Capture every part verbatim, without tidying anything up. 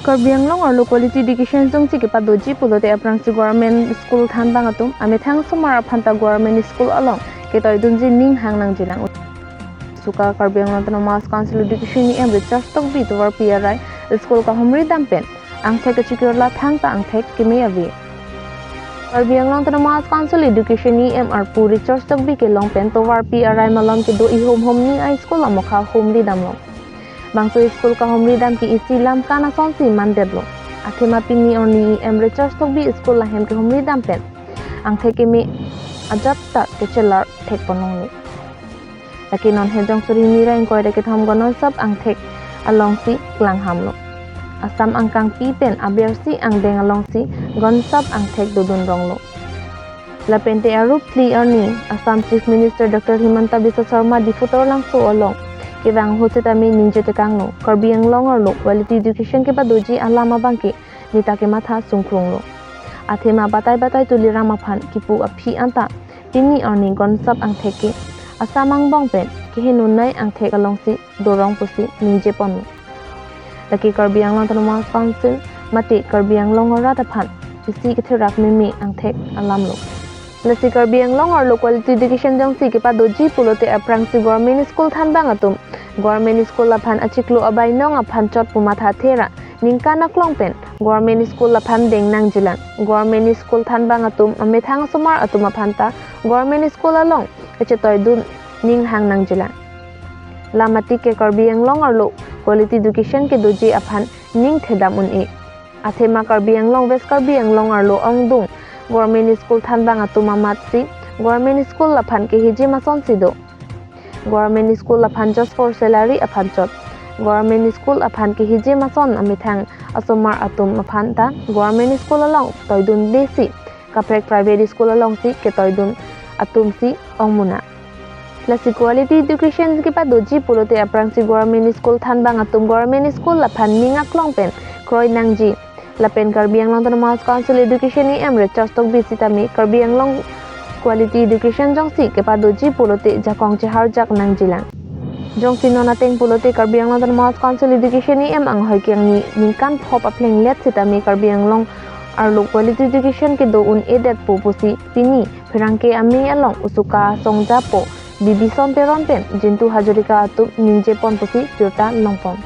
Karbi Anglong arlo quality education jongsi kepadoji pulote aphrangsi government school thanbang atum amethang asomar aphanta government school along ketoidunji ning hang nangjilang. Suka Karbi Anglong Autonomous Council Education E M Richard Tokbi tovarpi arai school kahumri dam pen angthek kachikirla thangta angthek keme ave. Karbi Anglong Autonomous Council Education E M arpu Richard Tokbi kelong pen tovarpi arai malom kedo ihum hum ni a school amokha humri damlong. Bangso school kahumri dam ke isi lam kan asonsi mandetlo. Athema pini arni E M Richard Tokbi school lahem kehumri dam pen angthek keme ajat ta kechelar thek ponlongle. Lake non hejong suri mira ingkoi ra kethom gononsap angthek alongsi klanghamlo. Assam angkangpi pen abersi angdeng alongsi gonsap angthek dodun ronglo. Lapente arup phli arni Assam Chief Minister Doctor Himanta Biswa Sarma Diphu Torlangso along kevang ahut setame ningje tekanglo, Karbi Anglong arlo quality education kepadoji alam abangke neta kematha sungkrunglo. Athema batai batai Tuliram aphan kipu aphi anta pini arni gonsap angthek ke Assam angbong pen kehenonai angthek alongsi dorong pusi ningje ponlo. Lake Karbi Anglong Autonomous Council mate Karbi Anglong arat aphan isi ketherak meme angthek alamlo. Lasi Karbi Anglong arlo quality education jongsi kepadoji pulote aphrangsi government school thanbang atum government school aphan achiklo abainong aphan chot pu matha thera ningkan aklong pen government school aphan deng nangjilang. Government school thanbang atum amethang asomar atum aphanta government school along kachetoidun ning hang nangjilang. Lamati ke Karbi Anglong arlo quality education kedoji aphan ning thedam un-e. Athema Karbi Anglong West Karbi Anglong arlo ongdung government school thanbang atum amatsi government school aphan kehijim asonsi do. Government school aphan just for salary aphan chot. Government school aphan kehijim ason amethang asomar atum aphanta government school along toidunde si kaprek private school alongsi ketoidun atumsi ongmuna. Lasi quality education kepadoji pulote aphrangsi government school thanbang atum government school aphan ning aklong pen kroi nangji. Lapen Karbi Anglong Autonomous Council Education E M Richard Tokbi sitame Karbi Anglong quality education jongsi kepadoji pulote jakong cheharjak nangjilang. Jongsi non ateng pulote Karbi Anglong Autonomous Council Education E M anghoi kengni ningkan phop aplenglet sitame Karbi Anglong arlo quality education kedo un-edet pu pusi pini pherangke amei along usuka songjapo Bibison Teron pen Jintu Hazarika atum ningje pon pusi birta longpon.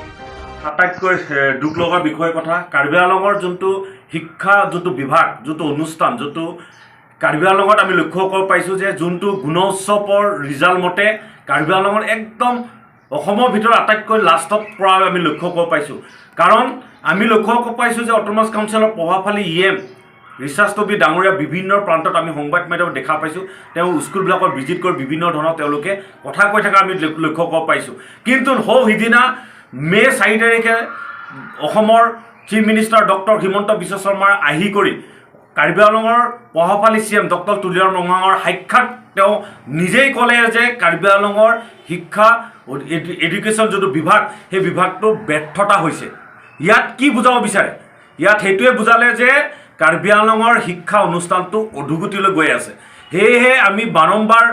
আটাইতকৈ এ, দুখ লগা বিষয় কথা, কাৰ্বি আংলঙৰ যোনটো শিক্ষা, যোনটো বিভাগ, যোনটো অনুষ্ঠান, যোনটো কাৰ্বি আংলঙত আমি লক্ষ্য কৰিব পাইছোঁ যে যোনটো গুণোৎসৱৰ ৰিজাল্ট মতে কাৰ্বি আংলঙত একদম অসমৰ ভিতৰত আটাইতকৈ লাষ্টত পৰা আমি লক্ষ্য কৰিব পাইছোঁ। কাৰণ আমি লক্ষ্য কৰিব পাইছোঁ যে অট'নমাছ কাউন্সিলৰ প্ৰভাৱশালী ই এম ৰিচাৰ্চ টবি ডাঙৰীয়া বিভিন্ন প্ৰান্তত আমি সংবাদ মাধ্যমত দেখা পাইছোঁ। তেওঁ স্কুলবিলাকত ভিজিট কৰি বিভিন্ন ধৰণৰ তেওঁলোকে কথা কৈ থকা আমি লক্ষ্য কৰিব পাইছোঁ। কিন্তু সৌ সিদিনা মে চাৰি তাৰিখে অসমৰ চিফ মিনিষ্টাৰ ডক্টৰ হিমন্ত বিশ্ব শৰ্মাৰ আহি কৰি কাৰ্বি আংলঙৰ প্ৰভাৱশালী চি এম ডক্টৰ তুলিৰাম ৰংহাঙৰ সাক্ষাৎ তেওঁ নিজেই ক'লে যে কাৰ্বি আংলঙৰ শিক্ষা, এডু- এডুকেশ্যন যোনটো বিভাগ, সেই বিভাগটো ব্যৰ্থতা হৈছে। ইয়াত কি বুজাব বিচাৰে? ইয়াত সেইটোৱে বুজালে যে কাৰ্বি আংলঙৰ শিক্ষা অনুষ্ঠানটো অধোগতিলৈ গৈ আছে। সেয়েহে আমি বাৰম্বাৰ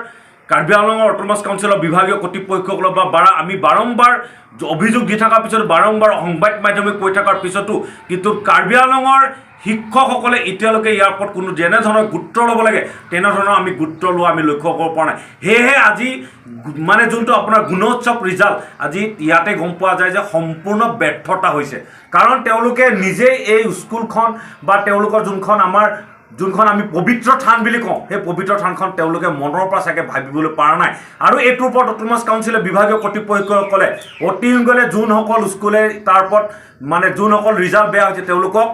কাৰ্বি আংলঙৰ অট'নমাছ কাউন্সিলৰ বিভাগীয় কৰ্তৃপক্ষসকলৰ পৰা বাৰ- আমি বাৰম্বাৰ অভিযোগ দি থকাৰ পিছত, বাৰম্বাৰ সংবাদ মাধ্যমে কৈ থকাৰ পিছতো কিন্তু কাৰ্বি আংলঙৰ শিক্ষকসকলে এতিয়ালৈকে ইয়াৰ ওপৰত কোনো যেনেধৰণৰ গুৰুত্ব ল'ব লাগে, তেনেধৰণৰ আমি গুৰুত্ব লোৱা আমি লক্ষ্য কৰিব পৰা নাই। সেয়েহে আজি গু- মানে যোনটো আপোনাৰ গুণোৎসৱ ৰিজাল্ট, আজি ইয়াতে গম পোৱা যায় যে সম্পূৰ্ণ ব্যৰ্থতা হৈছে। কাৰণ তেওঁলোকে নিজেই এই স্কুলখন বা তেওঁলোকৰ যোনখন আমাৰ যোনখন আমি পবিত্ৰ থান বুলি কওঁ, সেই পবিত্ৰ থানখন তেওঁলোকে মনৰ পৰা চাগে ভাবিবলৈ পৰা নাই। আৰু এইটোৰ ওপৰত অট'নমাছ কাউন্সিলৰ বিভাগীয় কৰ্তৃপক্ষসকলে অতি সোনকালে যোনসকল স্কুলে তাৰ ওপৰত মানে যোনসকল ৰিজাল্ট বেয়া হৈছে, তেওঁলোকক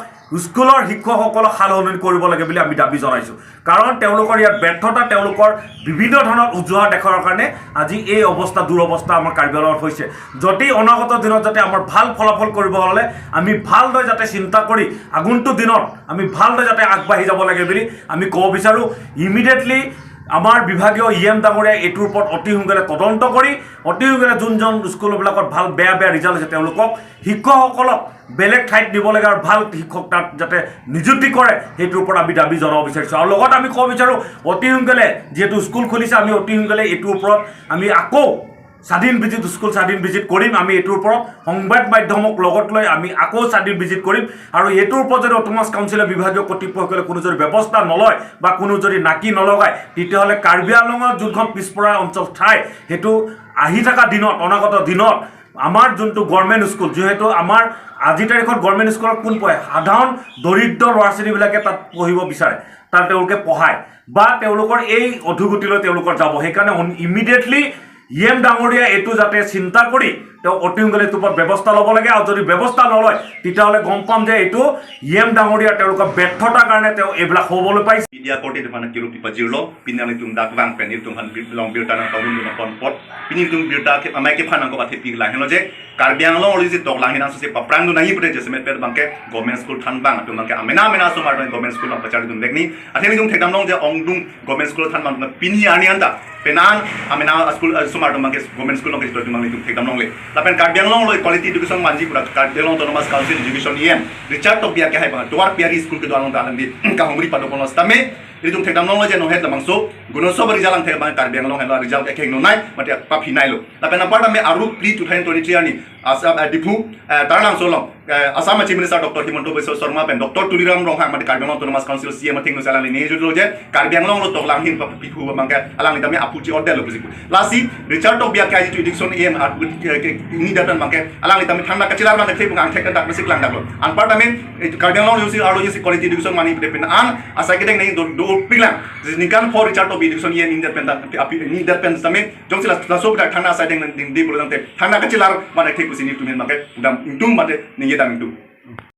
স্কুলৰ শিক্ষকসকলক সালসলনি কৰিব লাগে বুলি আমি দাবী জনাইছোঁ। কাৰণ তেওঁলোকৰ ইয়াত ব্যৰ্থতা, তেওঁলোকৰ বিভিন্ন ধৰণৰ অজুহাত দেখুওৱাৰ কাৰণে আজি এই অৱস্থা, দুৰৱস্থা আমাৰ কাৰ্বি আংলঙত হৈছে। যদি অনাগত দিনত যাতে আমাৰ ভাল ফলাফল কৰিব হ'লে আমি ভালদৰে যাতে চিন্তা কৰি আগন্তুক দিনত আমি ভালদৰে যাতে আগবাঢ়ি যাব লাগে বুলি আমি ক'ব বিচাৰোঁ। ইমিডিয়েটলি আমাৰ বিভাগীয় ই এম ডাঙৰীয়া এইটোৰ ওপৰত অতি সোনকালে তদন্ত কৰি অতি সোনকালে যোনজন স্কুলবিলাকত ভাল বেয়া বেয়া ৰিজাল্ট হৈছে তেওঁলোকক, শিক্ষকসকলক বেলেগ ঠাইত নিব লাগে আৰু ভাল শিক্ষক তাত যাতে নিযুক্তি কৰে, সেইটোৰ ওপৰত আমি দাবী জনাব বিচাৰিছোঁ। আৰু লগত আমি ক'ব বিচাৰোঁ, অতি সোনকালে যিহেতু স্কুল খুলিছে, আমি অতি সোনকালে এইটোৰ ওপৰত আমি আকৌ স্বাধীন ভিজিট, স্কুল স্বাধীন ভিজিট কৰিম আমি। এইটোৰ ওপৰত সংবাদ মাধ্যমক লগত লৈ আমি আকৌ স্বাধীন ভিজিট কৰিম। আৰু এইটোৰ ওপৰত যদি অট'নমাছ কাউন্সিলৰ বিভাগীয় কৰ্তৃপক্ষসকলে কোনো যদি ব্যৱস্থা নলয় বা কোনো যদি নাকি নলগায়, তেতিয়াহ'লে কাৰ্বি আংলঙৰ যোনখন পিছপৰা অঞ্চল ঠাই, সেইটো আহি থকা দিনত, অনাগত দিনত আমাৰ যোনটো গভৰ্ণমেণ্ট স্কুল, যিহেতু আমাৰ আজিৰ তাৰিখত গভৰ্ণমেণ্ট স্কুলত কোন পঢ়ে? সাধাৰণ দৰিদ্ৰ ল'ৰা ছোৱালীবিলাকে তাত পঢ়িব বিচাৰে, তাত তেওঁলোকে পঢ়ায় বা তেওঁলোকৰ এই অধোগতিলৈ তেওঁলোকৰ যাব। সেইকাৰণে ইমিডিয়েটলি ই এম ডাঙৰীয়া এইটো যাতে চিন্তা কৰি তেওঁ অতি সোনকালে এইটোৰ ওপৰত ব্যৱস্থা ল'ব লাগে। আৰু যদি ব্যৱস্থা নলয়, তেতিয়াহ'লে গম পাম যে এইটো ই এম ডাঙৰীয়া তেওঁলোকৰ ব্যৰ্থতাৰ কাৰণে তেওঁ এইবিলাক হ'বলৈ পাইছে। Media korte depan kiru pipa jirlo, pini nanglitum dak vang pen ilitum aphan bi-, long birta nangtongdun apot apot. Pini ilitum birta ke amei kephan nangkok athe pi lahenlo je, Karbi Anglong arlo isi toklang ahin angsose paprang dun nangji pute jasemet pen abangke government school thanbang atum abangke amena amena asomar atum government school abang pacharli dun vek ni. Athe ilitum thekdamlong je ongdung government school thanbang atum pini arni anta penan amena school, eh, asomar atum abangke government school along kejut atum abang ilitum thekdamlongle. Lapen Karbi Anglong arlo quality education manji pura Karbi Anglong Autonomous Council Education E M Richard Tokbi akehai abang tovar P R E school kedo along ta alangli kahumri padopon lo sitame ilitum thekdamlonglo je nohet labangso Gunosova result angthek abang Karbi Anglong helo result ekheng nonai mate paphi nailo. Lapen anparta me Aru Phli two thousand twenty-three arni Assam, eh, Diphu, eh, Taralangso along, eh, Assam Chief Minister Doctor Himanta Biswa Sarma pen Doctor Tuliram Ronghang mate Karbi Anglong Autonomous Council C E M athengno si alangli nejutlo je Karbi Anglong arlo toklang ahin paphu abangke alangli tame aphuchi order lo pusi pu. Lasi Richard Tokbi akehai jitu education E M ar, eh, ke, ni datan abangke alangli tame thangta kachelar abang thek abang angthek dak masi klangdaklo. Anparta me, eh, Karbi Anglong arlo isi, arlo isi quality education manji pute penan asai kedeng nangdo, dopiklang. Ningkan pho Richard Tokbi education E M ni det pen ta, api, ni det pen sitame jongsi la, laso dak thangta asai deng nangdi pulo tangte thangta kachelar abang thek pusi nelitum ahin abangke pudam ingtung mate ningje dam ingtung.